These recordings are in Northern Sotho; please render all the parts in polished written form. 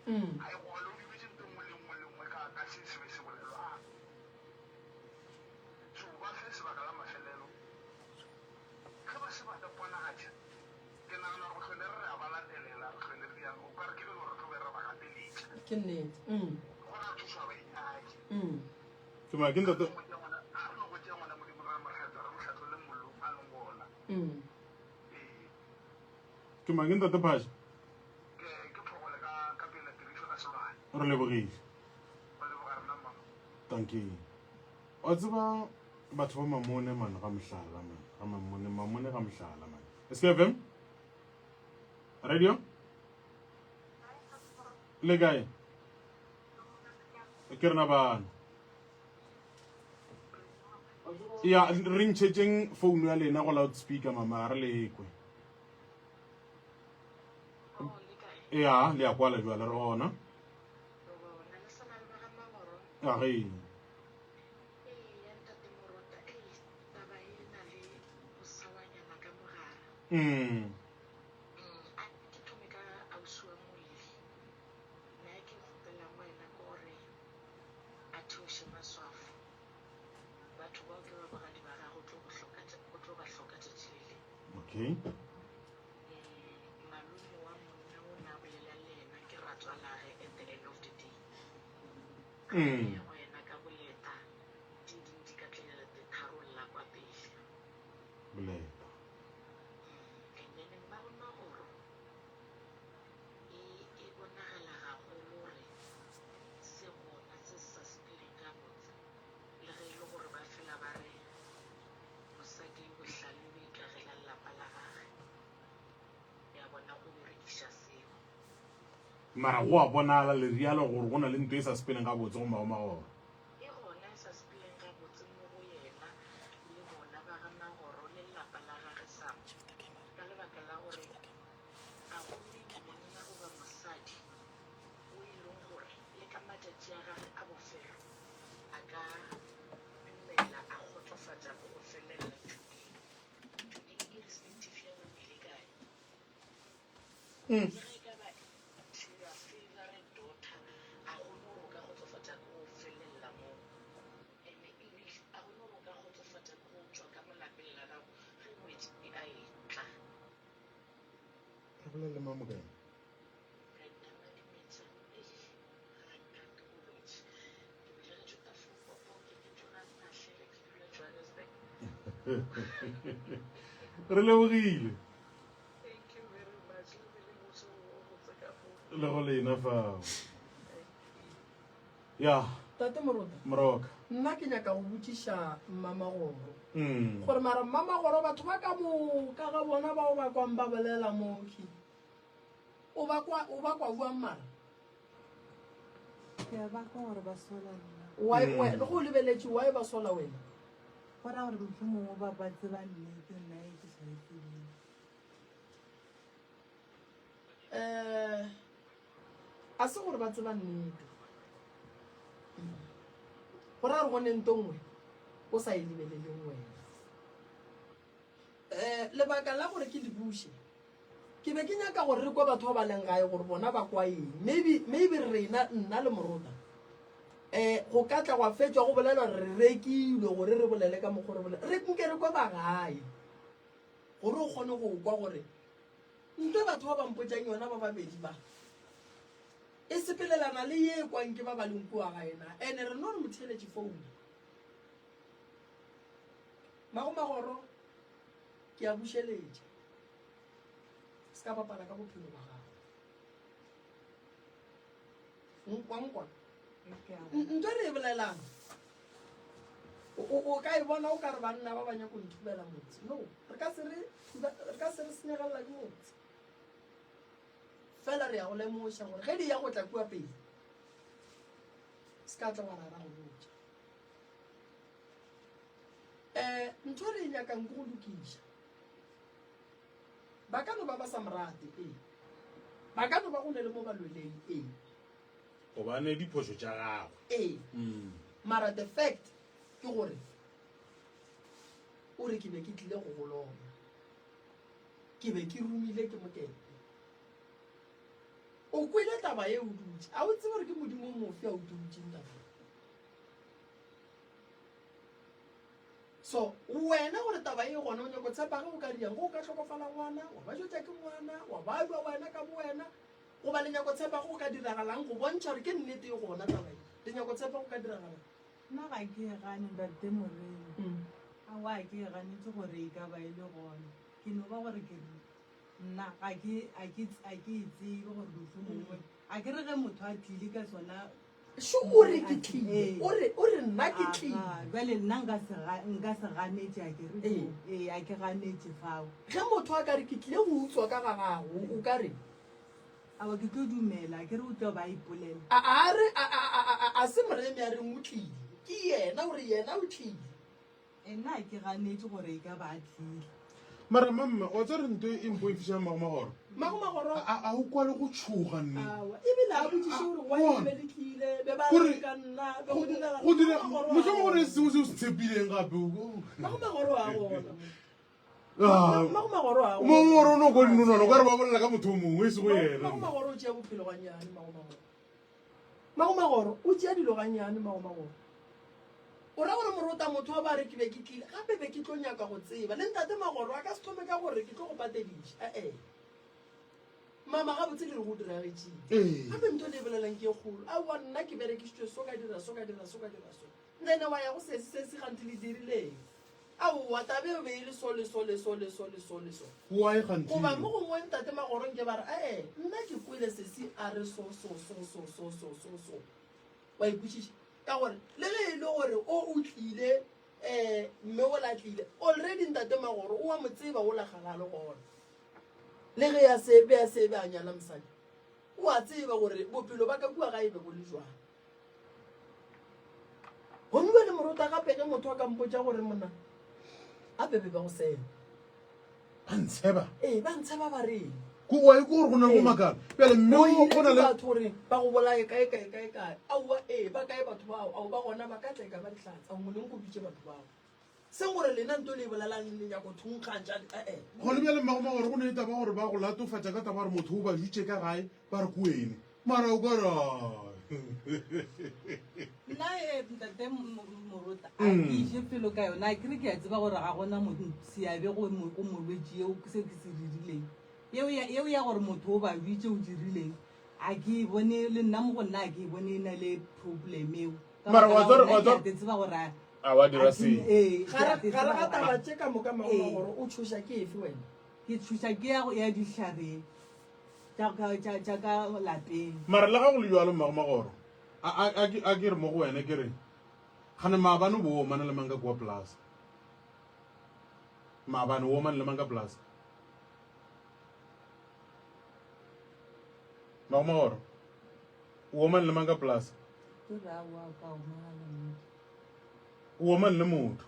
Mm. A e gona, o dumetše nto nngwe le nngwe le nngwe ka, ka se se be se bolelwang. So ba fe sebaka la mafelelo. Ge ba se ba ka ponagatša, ke nagana gore go hlwele re re a ba latelela, re hlwele re dirang, o ka re ke le gore re tlo be re ba gapeletša. Ke nnete. Mm. Go ra thušo ga ba e nyake. Mm. Ke ma ke ntate. A re no go tšea ngwana Modimo re mo hlatswa, re mo hlatlolle mollong a leng gona. Mm. Ee. Ke ma ke ntate Phasha. Ke, ke Phogole ka, ka pela tirišo ka Selwane. Re lebogile. Go leboga rena mama. Dankie. Wa tseba batho ba Mamone man ga mohlala man. Ga Mamone, Mamone ga mohlala man. SKFM? Radio? Le kae? Ke rena bana. Ya re ntšhetšeng phone ya lena go loudspeaker mama re le kwe. Ya, le ya kwala jwale re gona. A ge. Mm. Okay. Mm. Boleta. Mara go a bonala le rialo gore go na le nto e sa sepeleng gabotse go Magomagoro. E gona e sa sepeleng gabotse mo go yena le bona ba ga Magoro le lapa la gage Sam, ka lebaka la gore ga go ne monna goba mosadi o e leng gore le ka matšatši a gage a bofelo a ka dumela a kgotsofatša go go felela Judy. Judy irrespective ya gore o ile kae. Le ge e ka ba your favourite daughter, a go ne gore o ka kgotsofatša ke go felelela moo. And-e ebile a go ne gore o ka kgotsofatša ke go tšwa ka mo lapeng la gago ge ngwetši a etla. Re bolela le mang mokae? Brenda Madimetša, Eish, ga ke rate go boletše. Ke belegetšwe Tafelkop, ke ke tšwa Mahlele, ke dula Johannesburg. Re lebogile. Thank you very much. Le be le mmušo o botse ka mo. Le go lena fao. Ya. Tate Morota. Moroka. Nna ke nyaka go botšiša Mmamagoro. Mm. Gore mara Mmamagoro batho ba ka moka ga bona bao ba kwang ba bolela moki. O ba kwa o ba kwa buang mara? Ke a ba kwa gore ba sola nna. Why mm. why le go lebeletše why ba sola wena? Go ra gore mohlomongwe ba ba tseba nnete nna e ke sa e tsebeng. Eh a se gore ba tseba nnete. Go ra gore go ne nto nngwe o sa e lebeleleng wena. Eh lebaka la gore ke le buše Ke be ke nyaka gore re kwe batho ba ba leng gae gore bona ba kwa eng. Maybe, maybe rena, nna le Morota, eh, go ka tla gwa fetšwa go bolelwa re rekilwe gore re bolele ka mokgwa re bolele. Re nke re kwe ba gae gore o kgone go kwa gore ntwe batho ba ba mpotšang yona ba babedi ba e sepelelana le ye e kwang ke ba ba leng kua gae na. Ene re no re mo theeletše founu. Magomagoro ke a bušeletša. Se ka bapala ka bophelo ba gago. Nkwa nkwa. Ntho e re e bolelang. O ka e bona o ka re banna ba ba nyako nthubela motse. No, re ka se re re ka se re senyegelela ke motse. Fela re ya go lemoša gore ge di ya go tla kua pele se ka tla wa ra ra go botša. Um ntho e re e nyakang ke go lokiša. Ba ka no ba ba sa mo rate, ee. Ba ka no ba go ne le mo ba lweleng, ee. Gobane diphošo tša gagwe. Ee. Mara the fact ke gore o re ke be ke tlile go go loya. Ke be ke romile ke mokete. O kwele taba ye o dutše. A o tsebe gore ke Modimo mofe a utolotšeng taba ye? So wena gore taba e gona o nyako tshepa ge o ka riang, ge o ka hlokofala ngwana, wa ba jwetša ke ngwana, wa babja wena ka bowena, goba le nyako tshepa ge go ka diragalang go bontšha gore ke nnete e gona taba ye. Le nyako tshepa go ka diragalang. Nna ga ke e gane Ntate Moremi. Aowa ga ke e ganetše gore e ka ba e le gona. Ke no ba gore ke re nna ga ke a ke a ke e tsebe gore mohlomongwe a ke re ge motho a tlile ka sona Šo o re ke tlile. O re o re nna ke tlile. Bjale nna nka se nka se ganetše a ke re Ee. ee a ke ganetše fao. Ge motho a ka re ke tlile go utswa ka ga gago, o ka reng? Aowa ke tlo dumela, a ke re o tlo ba a ipolela. A a re a a a a a se Moremi a reng o tlile, ke yena o re yena o tlile. Ee, nna a ke ganetše gore e ka ba a tlile. Mara mamma, wa tseba re nto e mpoifišang Magomagoro? Magomagoro. A a o kwa le go tšhoga nne. Aowa, ebile a botšiše gore why le be le tlile, be ba reng ka nna, be go direga. Go dira, mohlomongwe go ne sengwe se o se tshepileng gape. Magomagoro a gona. Ah. Magomagoro a gona. Magomagoro o no kwa dinonwane, o ka re ba bolela ka motho o mongwe e sego yena. Magomagoro o tšea bophelo gannyane, Magomagoro. Magomagoro o tšea dilo gannyane, Magomagoro. O ra gore morota motho wa ba re ke be ke tlile, gape be ke tlo nyaka go tseba. Le ntate Magoro a ka se thome ka gore ke tlo go patediša. E-e. Mama gabotse le re go diragetšeng? Ee. Gape ntho le e bolelang ke e kgolo. Aowa nna ke berekišitšwe so ka dira so ka dira so ka dira so. Then wa ya go sesi sesi kganthe le dirileng? Aowa taba eo be e le so le so le so le so le so le so. Why kganthe? Goba mo gongwe ntate Magoro nke ba re e-e nna ke kwele sesi a re so so so so so so so so. Wa e kwešiša? Ka gore le ge e le gore o o tlile um mme o la tlile already ntate Magoro o a mo tseba o la gala a le gona. Le ge a se be a se be a nyala mosadi o a tseba gore bophelo ba ka kua gae be bo le jwang. Gomme bjale morota gape ge motho a ka mpotša gore monna a be be ba go seba. Ba ntsheba? Ee, ba ntsheba ba reng? Ko wa ikwa gore go na le go makala. Bjale mme o go na le batho gore ba go bolaye kae kae kae kae. Aowa ee, ba kae batho bao? Ao ba gona ba ka tla e ka ba dihlatse. Ao moleng go bitše batho bao. Seng gore lena nto le e bolelang le nyako thunkgantša ee. Gone bjale mmago Magoro go ne taba gore ba go latofatša ka taba gore motho o ba dutše ka gae ba re ke wene mara o ka re Nna eh, ntate Morota a ke iše felo ka yona a kere ke a tseba gore ga gona seabe go molwetši eo seo ke se dirileng yeo ya gore motho o ba dutše o dirileng a ke e bone le nna mo go nna a ke e bone e na le problem eo Mara wa tseba- wa tseba- ke tseba gore a a wa dira se ee, ke a Gare te gare tseba ga gore taba a- tše ka moka Ee. Magomagoro o tšhoša ke efe wena? ke tšhoša ke ya go ya dihlareng tša ka- tša tša ka lapeng mara le ga go le bjalo mmagomagoro a a- a ke a ke re mo go wena ke re gane maabane o bo o omana le mang ka kua polasa maabane o omane le mang ka polasa magomagoro O omane le mang ka polasa? Ke re aowa ka omana le motho. O omane le motho.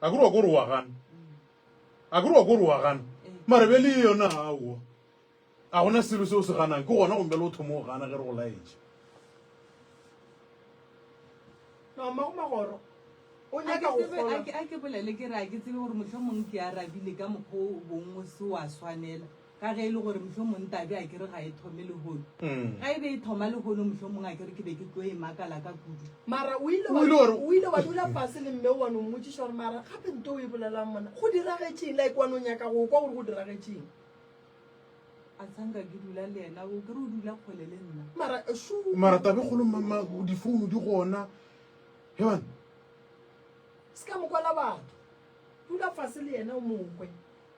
A ke re wa ko re wa gana. A ke re wa ko re wa gana. Mara bjale ye yona aowa. A gona selo se o se ganang. Ke gona gomme bjale o thoma go gana ge re go laetše. No, Magomagoro o nyaka go kgolwa. A ke bolele ke re a ke tsebe gore mohlomong ke arabile ka mokgwa o bong o se wa swanela. Ka ge e le gore mohlomong tabe a ke re ga e thome lehono. Ga e be e thoma lehono mohlomong a ke re ke be ke tlo e makala ka kudu. Mara o ile O ile wa re- o ile wa dula fase le mme wa no mmotšiša gore mara gape nto o e bolelang mona go diragetšeng like wa no nyaka go kwa gore go diragetšeng. A sa nka ke dula le yena o ke re o dula kgole le nna. Mara shu Mara tabe kgolo mama difounu di gona. Heban. Se ka mo kwala batho. Dula fase le yena o mo kwe.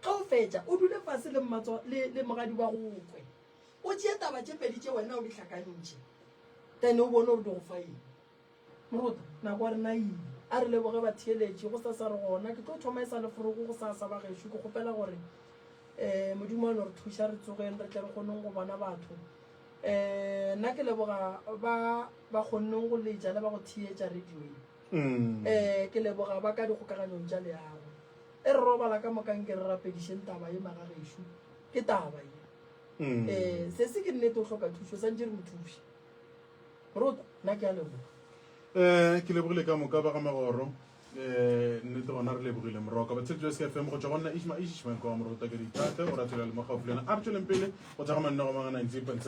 Ge o fetša, o dule fase le mmatso le, le mogadi wa go kwe. O tšee taba tše pedi tše wena o di hlakantšhe, then o bone gore di go fa eng. Moruta, nako ya rena e ile. A re leboge batheeletši, gosasa re gona. Ke tlo thoma e sa le forogo gosasa, bagešo. Ke kgopela gore um Modimo a no re thuša re tsogeng re tle re kgoneng go bona batho. Um nna ke leboga ba ba kgonneng go letša le ba go theetša radio ye. Um ke leboga ba ka dikgokaganyong tša leago. E re robala ka moka nke re rapedišeng taba ye magagešo. Ke taba ye. Um sesi ke nnete o hloka thušo, santše re mo thuše. Moruta, nna ke a leboga. Um ke lebogile ka moka ba ga Magoro. Eh, nnete gona re lebogile moroka batsheletso ya SKFM go tšwa go nna ishma ishmael kwa morota ke ditate o ratela le mo gaufi le yena a re tšweleng pele go tšwa ga mannego mangwe 90.7.